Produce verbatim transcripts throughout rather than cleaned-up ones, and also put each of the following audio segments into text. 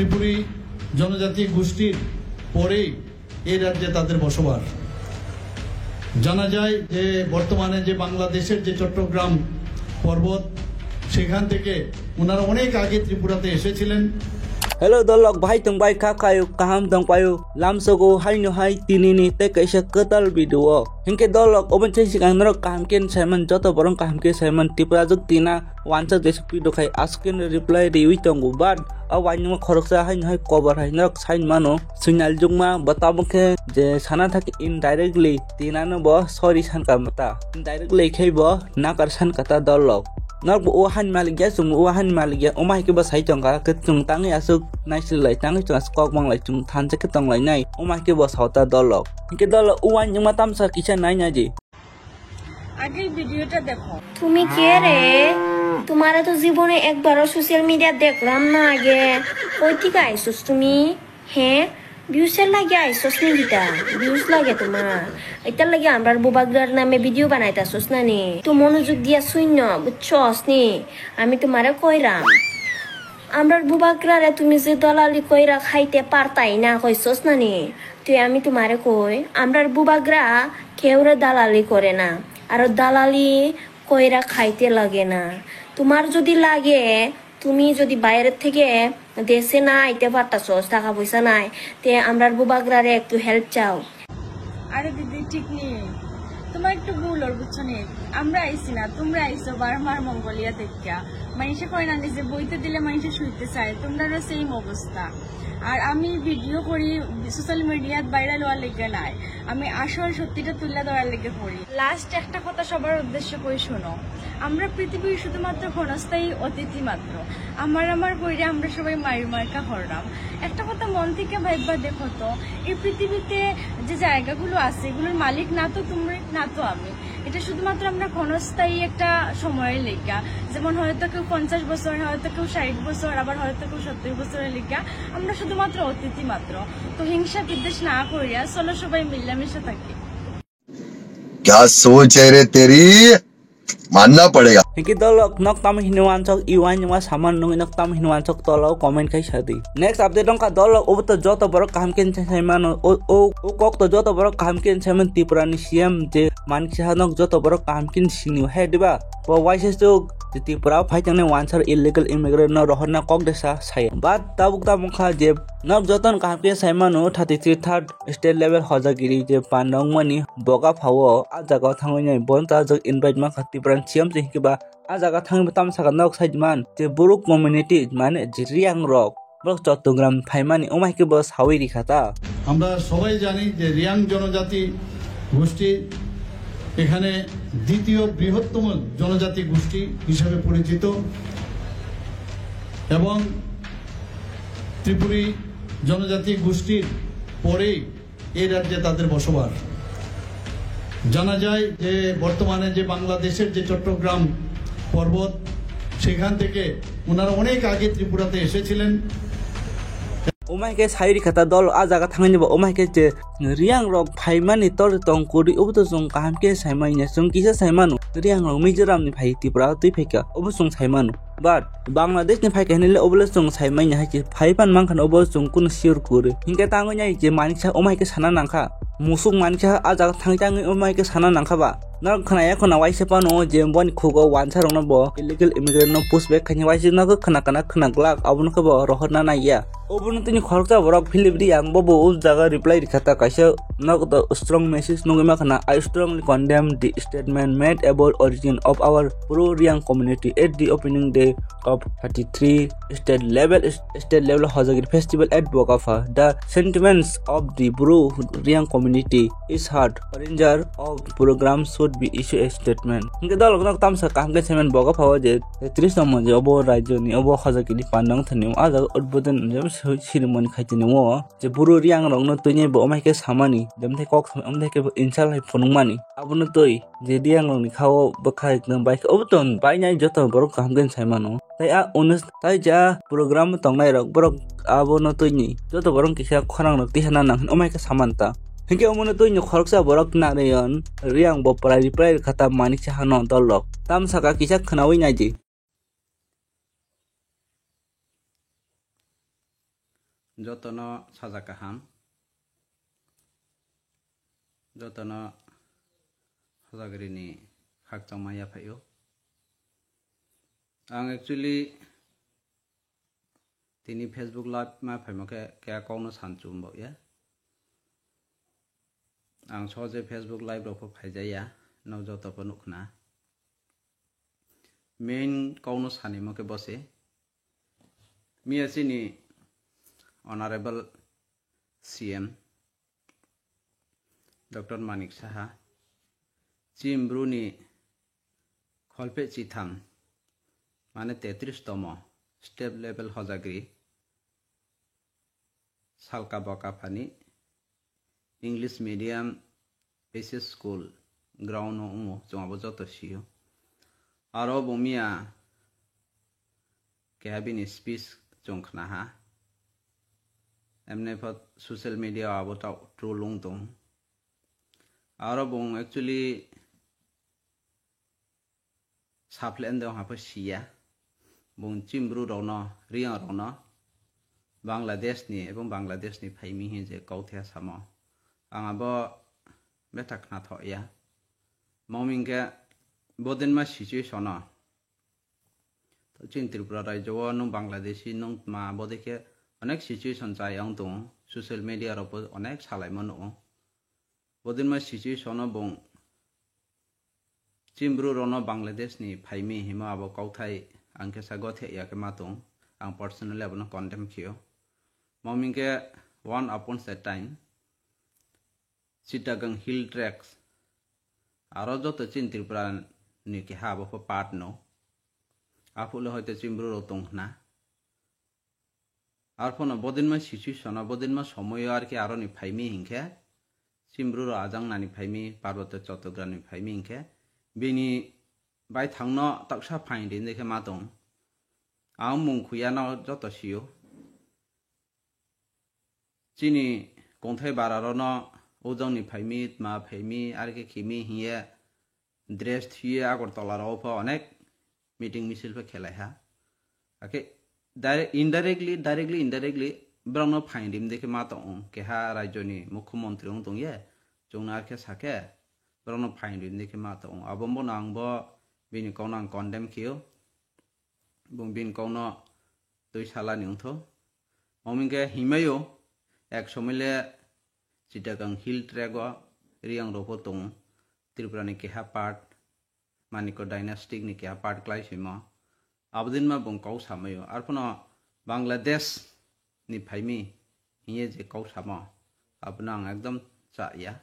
ত্রিপুরী জনজাতি গোষ্ঠীর পরেই এই রাজ্যে তাদের বসবাস। জানা যায় যে বর্তমানে যে বাংলাদেশের যে চট্টগ্রাম পর্বত, সেখান থেকে ওনারা অনেক আগে ত্রিপুরাতে এসেছিলেন। Hello dolok, bahai tong bai kha kayo, kaham tong payo, lamsogo haino hai tinini tei kaisa kwtal video o. Hinkhe dolok, oboni chai sikang norok kaham khe saiman, joto borok kaham khe saiman, Tripura jwk tina wansa jesuk pido khai aswk khe reply riwi tongo, but a wainuma khoroksa haino hai kobar hai norok sai mano, swinal jukma bo tabuk khe je sana thak indirectly tinano bo sorry sankha ta, indirectly khe bo nakar sankha ta dolok. Norok bo o hani malik ya, chwng o hani malik ya, omo hai khe bo sai tongkha, khe chwng tangwi aswk naisilai, tangwi chwng aswk kok manglai, chwng thansa khe tonglainai, omo hai khe bo sao ta dolok. Hinkhe dolok o wainuma tamsa kisa nai nai di. আগে এই ভিডিওটা দেখো। তুমি কে রে? তোমারে তো জীবনে একবারও সোশ্যাল মিডিয়া দেখলাম না আগে। কই থেকে আইসোস তুমি? হ্যাঁ, ভিউজের লাগে আইসোস নি কিতা? ভিউজ লাগে তোমার? এটার লাগে আমরার বুবাগ্রার নামে ভিডিও বানাইতাসোস না নি? তো মনোযোগ দিয়া শুন, বুঝছস নি? আমি তোমারে কইরাম, আমরার বুবাগ্রারে তুমি যে দালালি কইরা খাইতে পারতাই না, কইসোস না নি? তুই আমি তোমারে কই, আমরার বুবাগ্রা কেউরে দালালি করে না, আর দালালি কইরা খাইতে লাগে না। তোমার যদি লাগে, তুমি যদি বাইরের থেকে দেশে না আইতে পারতাছো, টাকা পয়সা নাই, তে আমরার বুবাগ্রারে একটু হেল্প চাও। আরে দিদি, ঠিক নেই, তোমার একটু ভুল ওর, বুঝছো নি? আমরা আইছি না, তোমরা আইছো বার্মার মঙ্গোলিয়া থেকে। মানুষে কয় না নিজে বইতে দিলে মানুষে শুইতে চায়, তোমরারও সেম অবস্থা। আর আমি ভিডিও করি সোশ্যাল মিডিয়াত ভাইরাল হওয়ার লেগে নাই, আমি আসল সত্যিটা তুলে ধরার লেগে করি। লাস্ট একটা কথা সবার উদ্দেশ্যে কই শোনো, আমরা পৃথিবীর শুধুমাত্র ক্ষণস্থায়ী অতিথি মাত্র। আমার আমার কইরে আমরা সবাই মায়ের মার্কা হরলাম। একটা কথা মন থেকে ভাইবা দেখো তো, এই পৃথিবীতে যে জায়গাগুলো আছে, এগুলোর মালিক না তো তুমি, না তো আমি। এটা শুধুমাত্র আমরা ক্ষণস্থায়ী একটা সময়ের লেগা, যেমন হয়তো কেউ পঞ্চাশ বছর, হয়তো কেউ ষাট বছর, আবার হয়তো কেউ সত্তর বছরের লেগা। আমরা শুধুমাত্র অতিথি মাত্র। তো হিংসা বিদ্বেষ না করিয়া চলো সবাই মিলামিশা থাকি। क्या सोच है रे तेरी, मानना पड़ेगा। Hingke dolok nok tamo hinwi wansok, i wainuma saman nungwi nok tamo hinwi wansok tolo comment khai sadi. Next update wngkha dolok, obo to joto borok kaham khe sai mano, o, o, o kok to joto borok kaham khe sai mano, Tripura ni C M je manik saha nok joto borok kaham khe sini hai diba? Bo waisa chuk je Tripura o phai tangnai wansar illegal immigrant no rohorna kok desa saya. But tabuk tamo kha je nok joto no kaham khe sai mano, thirty three third state level hojagiri je panda wngmani boga phao, a jaga o thangwi nai bono ta jok invite mankha Tripura ni C M se hinkhe ba a jaga thangwi tamo saka nok side man je Bru community mane je Riang rok, borok Chattogram phaimani omo hai khe bo sawi rikha ta. আমরা সবাই জানি যে রিয়াং জনজাতি গোষ্ঠী এখানে দ্বিতীয় বৃহত্তম জনজাতি গোষ্ঠী হিসাবে পরিচিত এবং ত্রিপুরী জনজাতি গোষ্ঠীর পরেই এই রাজ্যে তাদের বসবাস। জানা যায় যে বর্তমানে যে বাংলাদেশের যে চট্টগ্রাম পর্বত, সেখান থেকে ওনারা অনেক আগে ত্রিপুরাতে এসেছিলেন। Omo hai khe sai rikha ta dol, a jaga thangwi bo omo hai khe je Riang rok phaimani tor tong kwrwi, obo to chwng kaham khe sai manya, chwng kisa sai mano Riang rok Mizoram ni phai Tripura twi phaikha, obo chwng sai mano. But Bangladesh ni phaikha hinwi le obo le chwng sai manya hai khe phai pan mankha, obo chwng kunu sure kwrwi. Hinkhe tangwi nai je maniksa omo hai khe sana nangkha, musuk maniksa a jaga thangwi tangwi omo hai khe sana nangkha ba. Norok khwnaya khwna waisa phano je boni khugo wansa rokno bo illegal immigrant no push back khaini waisa nogo khwna kana khwna glak, abono khe bo rohorna naiya. Obono tini khoroksa borok Philip Riang bo bo o jaga reply rikha ta kaisa nogo strong message nugwi ma khwna, "I strongly condemn the statement made about origin of our Bru Riang community at the opening day of thirty-three state level, state level Hojagiri festival at Bokapha. The sentiments of the Bru Riang community is hurt. Arranger of program should be issue a statement." Hingke dol nok tamsa kaham khe semen Bokapha o je tris no monje obo rajyo ni obo Hojagiri pandang thani o jaga udbodon je sirimoni khaitini o je Bru Riang rok no twi bo omai khe samani, jemthai kok samani, omthai khe insult hai phunukmani. Abono twi je Riang rok ni kha o bwkha ekdom bai khe, obo to bai nai joto borok kaham khe sai mano. Tai a onus-, tai ja program tongnai rok borok abono twi ni joto borok kisa khorang rok tihana nang omai khe saman ta. Hinkhe omono twi ni khoroksa borok Narayan Riang bo prai prai kha ta manik sa hano dol rok. Tam saka kisa khwnawi nai di. Jotono saja kaham, jotono hojagrini khakchangma yaphaio. Ang actually tini Facebook live ma phaimo khe, khe kokno sanchum bo ya. Ang so je Facebook live rok pho phaijaya, no joto pho nukhna. Main kokno sanimo khe bose. Miya chini Honorable C M Doctor Manik Saha, Chini Bru ni kholpeh chitham, mane tetris tomo state level hojagri, salka boka phani English medium S S school ground o wngo, chwng abo joto sio. Aro bo miya keha bini speech chwng khna ha. Emne pho social media o abo ta troll wng tong. Aro bo actually Saple ende wngha pho siya. Bung Chini Bru rokno, Riyang rokno Bangladesh ni ebong Bangladesh ni phaimi hin je kok the samo. Ang abo betha khna thok ya. Mong ming khe bodinma situation o. To chini Tripura rajyo o nung Bangladeshi nung ma bodei khe onek situation chai wng tongo. Social media rok bo onek salai mano. Bodinma situation o bung Chini Bru rokno Bangladesh ni phaimi himo abo kauthai ang khe sa gothe ya khe ma tong. Ang personally abono condemn khio. Mong ming khe one upon a time Chittagong Hill Tracts aro joto chini Tripura ni keha abo pho part no. Aphule hoite Chini Bru rok tong khna. Arphono bodinma situation o, bodinma somoyo ar khe aroni phaimi hinkhe, Chini Bru rok ajang nani phaimi, Parboto Chottogram ni phaimi hinkhe, bini baithangno taksa phaini rinjai khe ma tong. Ang mung khuyano joto sio. Chini kongthai bara rono ujang ni phaimi, tma phaimi, ar khe khimi hiye dress thuye Agartala rok pho onek meeting misil pho khelai ha. Akhe direct, indirectly, directly, indirectly borokno phain rim de khe ma tong, keha rajyoni mukhyamantri wng tong ye, chwngno ar khe sa khe borokno phain rim de khe ma tong. Abo bono ang bo bini kokno ang condemn khio. Bung bini kokno twi salani wngtho. Omo hwnkhe himaio ek somoi le Chittagong Hill Tract o Riyang rok pho tongo. Tripura ni keha part, Manikya dynasty ni keha part klai simo. Abodin ma bung kok samaio. Arphono Bangladesh ni phaimi hiye je kok samo, abono ang ekdom cha ya.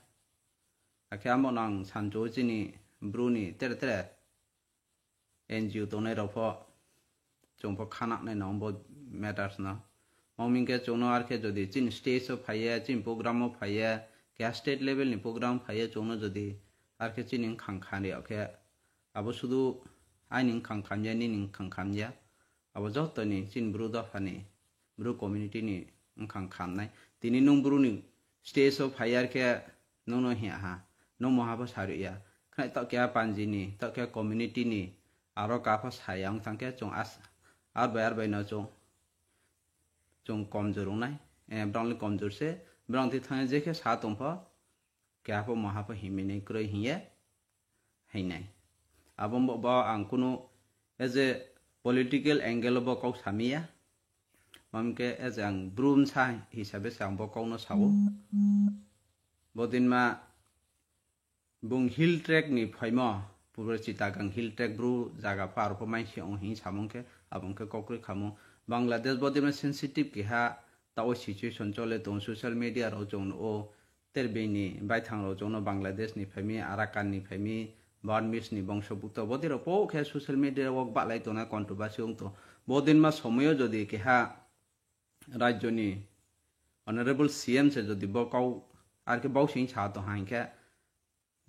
Akhe amo nang sancho chini bru ni tere tere N G O tongnai rok pho chwng pho khanaknai no bo matters no. Mong ming khe chwngno ar khe jodi chini stage o phaiya, chini program o phaiya, keha state level ni program phaiya chwngno jodi ar khe chini wngkhang khan riyok khe abo sudu aini wngkhang khamya, nini wngkhang khamya, abo joto ni chini bru dopha ni, bru community ni wngkhang khamnai. Tini nwng bru ni stage o phaiya ar khe nwngno hiya ha, nwng moha pho sarwi ya. Khwnai tok keha panji ni, tok keha community ni, aro kapha saya wng thang khe chwng as-, ar bai ar bai no chwng, chwng komjor wngnai. Eh, borok le komjor se, borok thwi thang je khe sa tong pho, keha pho moha pho himwi nai kwrwi hiye. Hinai. Abo bo, bo ang kunu as a political angle bo kok samiya. Mamke as a ang bru msa hisabe se ang bo kokno sao. Bodinma bung Hill Tract ni phaimo, pura Chittagong Hill Tract bru jaga pho aro pho maisi ong hi samung khe, abong khe kokrwi khamu. Bangladesh bodinma sensitive keha, tao situation chole tong social media rok chwng o. Ter bini baithang rok chwngno Bangladesh ni phaimi, Arakan ni phaimi, Burmese ni bongso bukto bodi rok po khe social media o bahlai tongna controversy wng to. Bodinma somoyo jodi keha rajyo ni honorable C M se jodi bo kau ar khe bau sing sa to hang khe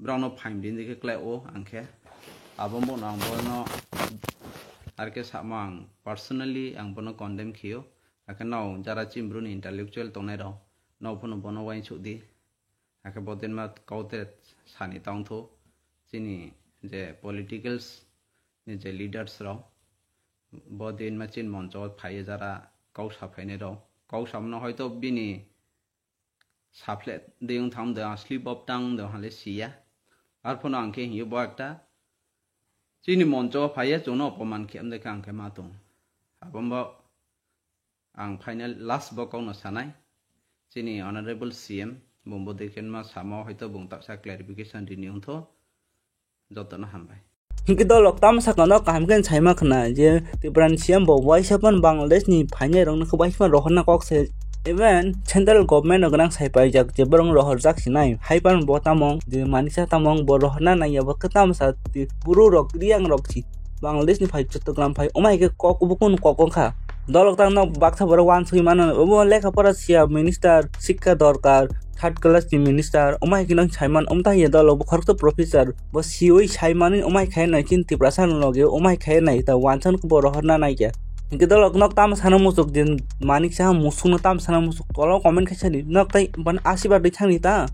borokno phaim din dikhe klai o ang khe abo bono ang bono ar khe sama ang personally ang bono condemn khio. Akhe nao jara chini bru ni intellectual tongnai rok nao phano bono uaingsuk di. Akhe bodinma kaute sani tongthu chini je politicals ni je leaders rok, bodinma chini moncho phaiye jara kok saphainai rok, kok samno hoito bini saphle de wng tham de, slip of tongue de hale siya. Arphono ang khe hiyo bo ekta chini moncho phaiya, chwngno opoman khe amde khe ang khe ma tong. Abombo ang final last bo kokno sanai. Chini honorable C M bumbo dekhenma samo hoito bung taksa clarification rini wngtho. Jotono hambai. Hinkhe dolok tamo sakano kaham khe saima khna je Tripura ni C M bo waisa pan Bangladesh ni phainai rokno khe waisa pan rohorna kok se. Even central government rok gwnang sai paijak je borok rohorjak sinai. Hai pan bo tamong je maniksa tamong bo rohorna naiya bo khe tamo sa ti buru rok riyang rok si. Bangladesh ni phai Chattogram phai omai khe kok bo kun kok wngkha. Dolok tang nok baksa borok wansugwi mano obo lekha pora siya minister sikha dorkar third class ni minister omai khe nang saiman omta hiya dolok bo khoroksa professor bo siwi saimanwi omai khe nai chin Tiprasa no loge omai khe nai ta wansan khe bo rohorna nai khe. Hinkhe dolok nok tamo sana musuk din maniksa musuk no tamo sana musuk tolo comment khe sani nok tai ban asiba dwi thangni ta.